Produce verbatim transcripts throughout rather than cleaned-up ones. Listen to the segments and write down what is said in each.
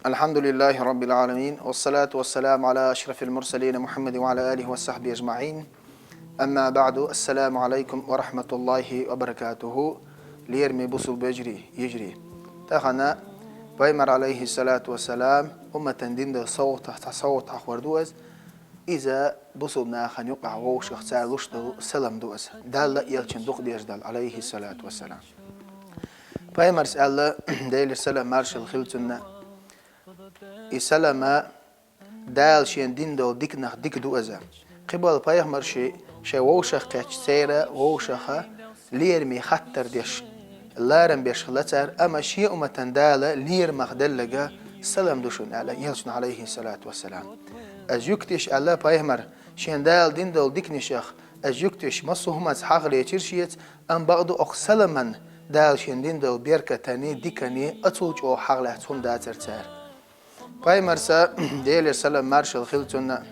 الحمد لله رب العالمين، والصلاة والسلام على أشرف المرسلين محمد وعلى آله وصحبه أجمعين. أما بعد، السلام عليكم ورحمة الله وبركاته. Лераме бусулба вежарий, йижарий. Тахан Пайхамара, алейхиссалату вассалам, умматан дин дола совгӀат, цхьа совгӀат хьахор ду аз. Иза бусулба нахана юкъахь вовшах цара луш долу салам ду аз. Далла а, элчанна а дукха дезаш долу, алейхиссалату вассалам. Пайхамара аьлла, Делера салам маршалла хила цунна, и салама Дала шена дина долу диканах дика ду иза. Кхиболу пайхамарший шайн вовшах кхетча, церан вовшаха лераме хаттар деш, ларам беш хилла цара, амма шен умматана Дала лерамах делларг салам ду шуна аьлла, элчано, алейхиссалату вассалам. Аз юьктиш аьлла пайхамара, шена Дала дина долу диканашах аз юьктиш массо а хӀуманца хьагӀ лецира шеца, амма бакъду окху саламан Дала шена дина долу беркатаний, диканий, оцул чӀогӀа хьагӀ лаьцна хӀума дацара цара. Пайхамара, Делера салам маршалла хила цунна,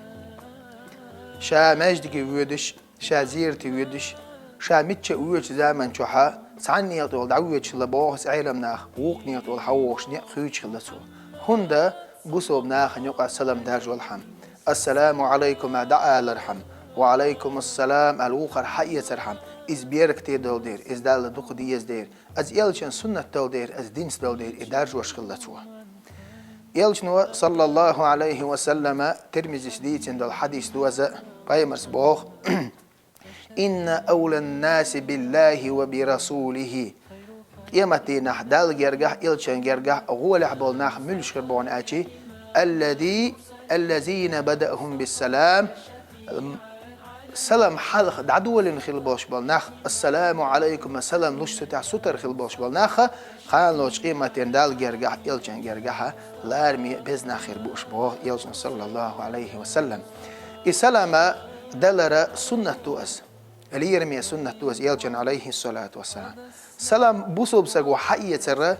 ша маьждиге воьдуш, ша зерате воьдуш, ша мичча а воьдучу заман чохьа, цхьанна некъа тӀе дӀавоьдуш хилла боху Ӏеламнаха, вукху некъа тӀе хьавогӀуш некъ хуьйцуш хилла цо. ХӀунда бусулба нахана юкъа салам даржорхьама, «Ассаламу Ӏалайкум» а дӀаалархьама, «Ва Ӏалайкум ассалам» аьлла вукхара хьаэцархьама, иза беркате долу дера, иза Далла дукха деза дера, иза элчан суннат долу дера, иза динца долу дера, и даржош хилла цо. Элчано, саллаллаху Ӏалайхи ва саллама, Тирмизис дийцина долу хьадис ду иза, пайхамара боху: «Инна авлан-наси биллахи ва би расулихи». Къематдийнахь Далла гергахь, элчан гергахь гӀолехь болу нах муьлш хир бу аьлча, «Аллази, аллазина бадаахум биссалам». Салам хьалха дӀадолийна хила болуш болу нах, «Ассаламу Ӏалайкум», салам луш цу тӀехь сутара хила болуш болу нах, кхана лоцу къематдийнахь Далла гергахь, элчан гергахь лараме беза нах хир бу уьш боху элчано, саллаллаху Ӏалайхи ва саллам. И салама далара суннат ду иза. Лераме суннат ду иза элчан, алейхиссалату вассалам. Салам бусулба саго хьаэцара,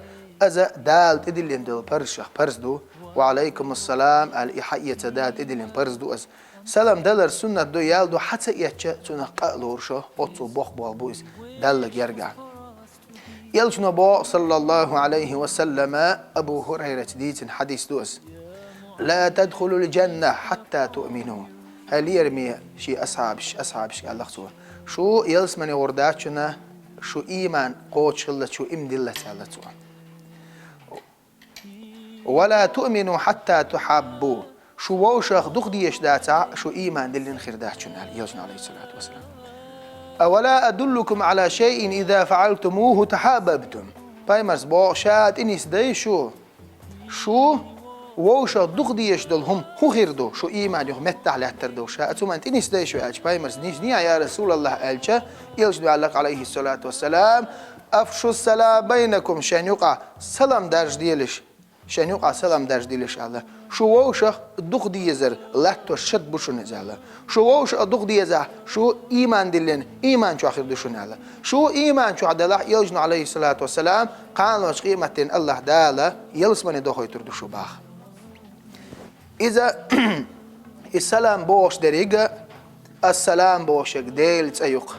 иза Дала тӀедиллина долу парзашах парз ду. «Ва Ӏалайкум ассалам» аьлла и хьаэцар Дала тӀедиллина парз ду иза. Салам далар суннат ду, ял ду, хьа ца эцча, цунах къа а лоруш, оццул боккха болу бу иза Далла гергахь. Элчано боху, саллаллаху Ӏалайхи ва саллама, Абу Хурайрас дийцина хьадис ду иза: «Ла тадхулул джанна хьатта туъмину». ХӀай лераме шен асхьабаш, асхьабашка аьлла цо: «Шу ялсамане гӀур дац шуна, шу ийман кхочуш хиллалц, шу ийман диллалц», аьлла цо. «Ва ла туъмину хьатта тухьаббу». Шу вовшах дукха дезаш дацахь, шу ийман диллина хир дац шуна аьлла, элчано, алейхиссалату вассалам. «Авала адуллукум Ӏала шайин иза фаӀалтумуху тахьабабтум». Пайхамара боху, ша тӀе нисдай шу? Шу вовшах дукха дезаш долу хӀума хӀун хир ду, шу ийман юха меттахь лаьттар долуш? Ша цу хӀуманна тӀе нисдай шу аьлча, пайхамара: «Нисде, я Расулаллах», аьлча, элчано аьлла, алейхиссалату вассалам: «Афшуссалам байнакум», шайн юкъа салам даржаделаш, шайн юкъа салам даржаделаш аьлла. Шу вовшах дукха дезар латтош шад бу шуна иза аьлла. Шу вовшах дукха дезахь, шу ийман диллина, ийман чохь хир ду шуна аьлла. Шу ийман чохь делахь, элчано, алейхиссалату вассалам, кхана лоцу къематдийнахь Аллах Дала ялсамане дохуьйтур ду шу боху. Иза, и салам бохуш дерг, ассалам бохуш ерг Делан цӀе ю-кх.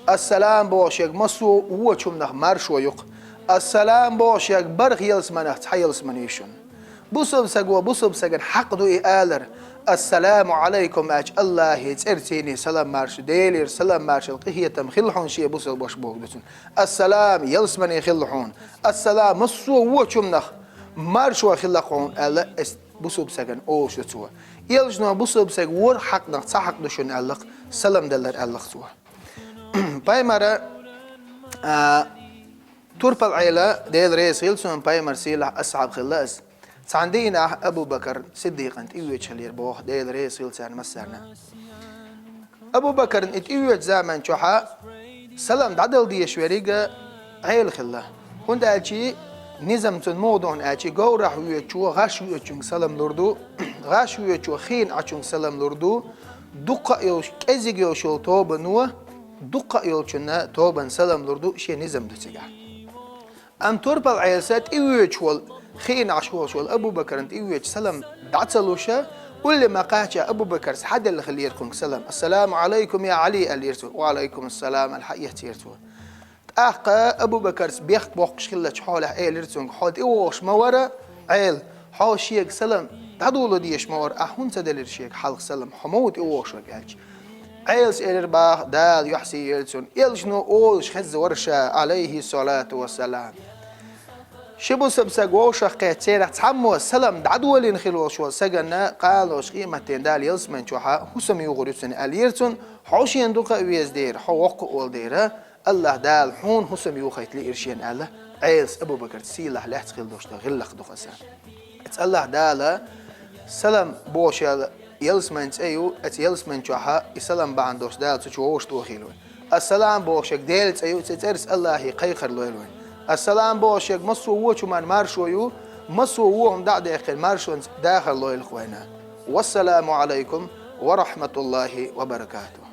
Ассалам бохуш ерг массо а вочу хӀуманах маршо ю-кх. Ассалам бохуш ерг барх ялсаманех цхьа ялсамане ю шуна. Бусулба саго бусулба сагана хьакъ ду и алар. «Ассаламу Ӏалайкум» аьлча, Аллахьан цӀерца салам марша, Делера салам маршалла, къинхетам хилла хьуна шен бусулба ваша бохург ду цунна. Ассалам ялсамане хилла хьуна. Ассалам массо а вочу хӀуманах маршо хилла хьуна аьлла, иза бусулба сагана олуш ду цо. Элчано бусулба сага ворхӀ хьакъах цхьа хьакъ ду шуна аьлла-кх, салам далар аьлла-кх цо. Пайхамара, а, турпал Ӏела, Дела реза хила цунна, пайхамаран сийлахь асхьаб хилла иза. Цхьана дийнахь Абу Бакар Сиддикъана тӀе воьдуш хиллера боху, Дела реза хила царна массарна. Абу Бакарна и тӀе воьдучу заман чохьа салам дӀадала дезаш верг Ӏела хилла. ХӀунда аьлча низам цунна муха ду хьуна аьлча, говрахь воьдучо гӀаш воьдучуьнга салам лур ду, гӀаш воьдучо хиъна Ӏачуьнга салам лур ду, дуккха а йолуш, кӀеззиг йолуш йолу тобано дуккха а йолчунна тобанна салам лур ду, шен низам ду цигахь. Амма турпал Ӏелас тӀе воьдуш волу, хиъна Ӏаш волуш волу Абу Бакарна тӀе воьдуш салам дӀа ца луш, улле ма кхаччалц Абу Бакарс хьаделла хиллера кхунга салам. «Ассаламу Ӏалайкум, я Ӏали», аьллера цо. «Ва Ӏалайкум ассалам», аьлла, хьаэцнера цо. ТӀаккха Абу Бакарс бехк боккхуш хиллачу хьолехь элира цуьнга: «Хьо тӀе вогӀуш ма вара, Ӏела. Хьо шега салам дӀадола дезаш ма вара, ахь хӀунда ца делира шега хьалха салам, хьо ма ву тӀе вогӀуш верг аьлча. Ӏелас элира боху, Дала юьхь сий йойла цунна, элчано олуш хезна вара ша, Ӏалайхи салату ва салам. Ши бусалба саг вовшах кхетта, церах цхьаммо салам дӀадолийна хилла волуш волу саганна къалош къематдийнахь Дала ялсамани чохь хӀусам юхур ю цунна аьллера цунна, хьо шена дукха а веза дера, хьо воккха а волу дера, АллахӀ Дала хьуна хӀусам юхайта лиира шена аьлла, Ӏелас Абу-Бакарца сийлахь лаьцна хилла долуш долу гӀиллакх ду хаза. Эцу АллахӀ Дала салам бохуш йолу ялсамани цӀе ю, эцу ялсамани чохь и салам бахьана долуш Дала цу чу вовшахтохийла вай. Ассалам бохуш ерг Делан цӀе ю, цу цӀерца АллахӀе кхайкхар лойла вайна. Ассалам бохуш ерг массо а вочу хӀуманна маршо ю, массо а вон хӀума дӀа а даьккхина маршонца дахар лойла-кх вайна. Вассаламу Ӏалайкум ва рахьматуллахӀи ва баракатухӀ.